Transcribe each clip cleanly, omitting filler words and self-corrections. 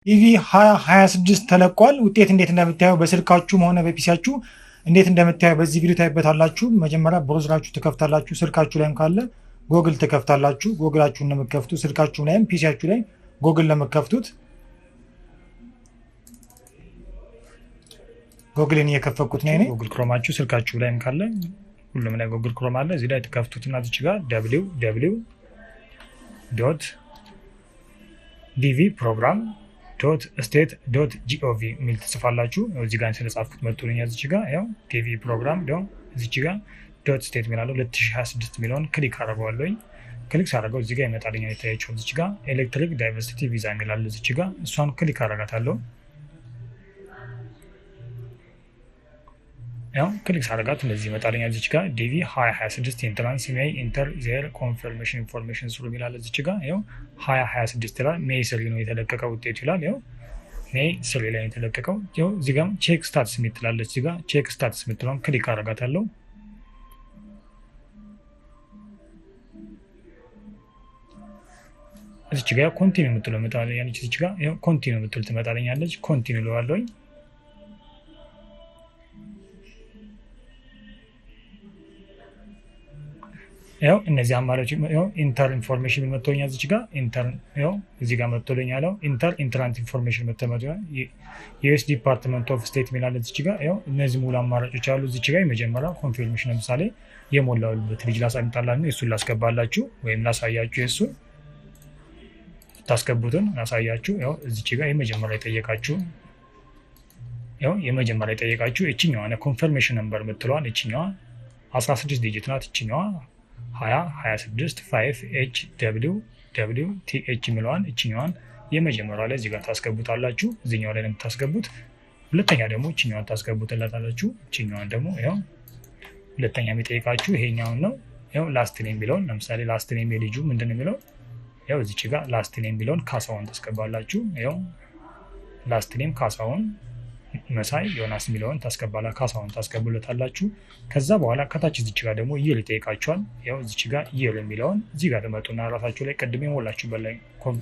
DV 2026 ተለቋል። ውጤት እንዴት እንደምታየው በስልካችሁም ሆነ በ PC ያችሁ እንዴት እንደምታየው በዚህ ቪዲዮ ታይበታላችሁ። መጀመሪያ browser ኣችሁ ትከፍታላችሁ። ስልካችሁ ላይም ካለ ጎግል ትከፍታላችሁ። ጎግላችሁን ነው የምትከፍቱ። ስልካችሁ ላይም PC ያችሁ ላይ ጎግል ነው የምትከፍቱት። ጎግልን እየከፈትኩት ነው እኔ። Google Chrome ኣችሁ ስልካችሁ ላይም ካለ ሁሉም ላይ Google Chrome አለ። እዚህ ላይ ትከፍቱትና እዚች ጋር WW .dvprogram.state.gov የሚል ትጽፋላችሁ። እዚህ ጋር ስለጻፍኩት መጥቶልኛል። እዚች ጋር ያው DV program እዚች ጋር .state የሚል አለ፣ 2026 የሚለውን click አደርገዋለሁኝ። Click ሳደርገው እዚህ ጋር ይመጣልኛል። ይታያችኋል። እዚች ጋር ethnic diversity visa የሚል አለ። እዚች ጋር እሷን click አደርጋታለሁ። ያው click ሳደርጋት እንደዚህ ይመጣልኛል። እዚች ጋር DV 2026 entrants may enter their confirmation information through የሚል አለ። እዚች ጋር ያው 2026 ይላል። May 3 ነው የተለቀቀው ውጤቱ ይላል። ያው May 3 ላይ የተለቀቀው። ያው እዚህ ጋር check status የምትላለች። እዚህ ጋር check status የምትለውን click አደርጋታለሁ። እዚች ጋር continue የምትለው ትመጣለች። እዚች ጋር ያው continue የምትል ትመጣለኛለች። Continue እለዋለሁኝ። ያው እነዚህ አማራጮች ያው enter information መጥቶኛል። እዚች ጋር enter ያው እዚህ ጋር መጥቶልኛል። ያው enter entrant information መጥቶኛል። US Department of State የሚል እዚች ጋር ያው እነዚህ ሙሉ አማራጮች አሉ። እዚች ጋር የመጀመሪያው confirmation ለምሳሌ የሞላሁበት ልጅ ላሳምጣላችሁ፣ እሱን ላስገባላችሁ ወይም ላሳያችሁ፣ የእሱን ታስገቡትን ላሳያችሁ። ያው እዚች ጋር የመጀመሪያ የጠየቃችሁ እችኛዋ confirmation number የምትለዋን እችኛዋ 16 digit ናት። እችኛዋ 20 26 5 H W W T H የሚለዋን እችኛዋን የመጀመሪያው ላይ እዚህ ጋር ታስገቡታላችሁ። እዚኛው ላይ ነው የምታስገቡት። ሁለተኛ ደግሞ እችኛዋን ታስገቡትላታላችሁ። እችኛዋን ደግሞ ያው ሁለተኛ የሚጠይቃችሁ ይሄኛውን ነው። ያው last name የሚለውን ለምሳሌ last name የልጁ ምንድን ነው የሚለው፣ ያው እዚች ጋር last name የሚለውን ካሳሁን ታስገባላችሁ። ያው last name ካሳሁን መሳይ ዮናስ የሚለውን ታስገባላ ካሳሁን ታስገቡለታላችሁ። ከዛ በኋላ ከታች እዚች ጋር ደግሞ year ይጠይቃችኋል። ያው እዚች ጋር year የሚለውን እዚህ ጋር ትመጡና ራሳችሁ ላይ ቅድም የሞላችሁበት ላይ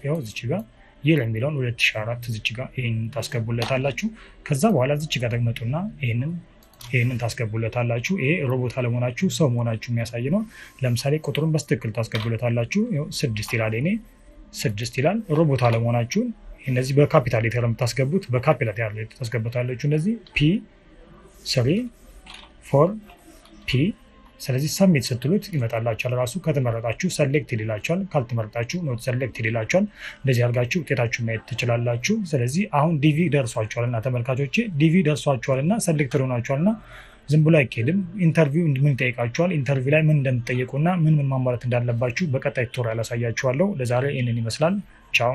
ያው እዚች ጋር year የሚለውን 2004 እዚች ጋር ይህንን ታስገቡለታላችሁ። ከዛ በኋላ እዚች ጋር ትመጡና ይህንን ታስገቡለታላችሁ። ይሄ ሮቦት አለመሆናችሁ ሰው መሆናችሁ የሚያሳይ ነው። ለምሳሌ ቁጥሩን በትክክል ታስገቡለታላችሁ። 6 ይላል፣ እኔ 6 ይላል። ሮቦት አለመሆናችሁን እነዚህ በ capital letter የምታስገቡት በ capital letter ታስገቡታላችሁ። እነዚህ P 3 4 P። ስለዚህ submit ስትሉት ይመጣላችኋል። ራሱ ከተመረጣችሁ select ይላችኋል፣ ካልተመረጣችሁ not select ይላችኋል። እንደዚህ አድርጋችሁ ውጤታችሁ ማየት ትችላላችሁ። ስለዚህ አሁን DV ደርሷችኋል እና ተመልካቾቼ DV ደርሷችኋል እና select ሆናችኋል እና ዝም ብሎ አይኬድም። Interview ምን ይጠይቃችኋል፣ interview ላይ ምን እንደምትጠየቁና ምን ምን ማሟላት እንዳለባችሁ በቀጣይ tutorial አሳያችኋለሁ። ለዛሬ ይህንን ይመስላል። ቻው።